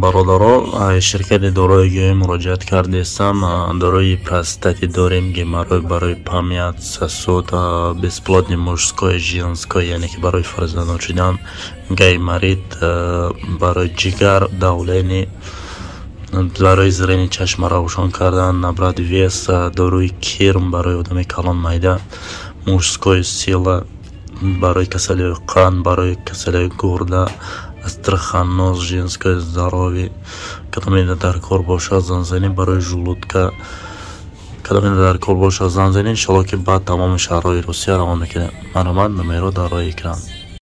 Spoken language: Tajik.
Бародаро, ширкати дорои гиёҳӣ муроҷиат кардестам. Дорои простати дорем, геморрой, барои память, сосуд, бесплодный мужской, женской, яъне ки барои фарзандон шудан, гайморит, барои ҷигар, давление, барои зрение, чашма равшон кардан, набрать вес, доруи кирм барои одами калон, майда, мужской сила, барои касалиҳои қанд, барои касалиҳои гурда, астраханоз, женское здоровье. Кадоме дар кор бошад, занзанӣ, барои желудка. Кадоме дар кор бошад, занзанӣ. Иншалло, ки баъд тамоми шаҳрҳои Русия равон мекунем. Марҳамат, номеро дар рои экран.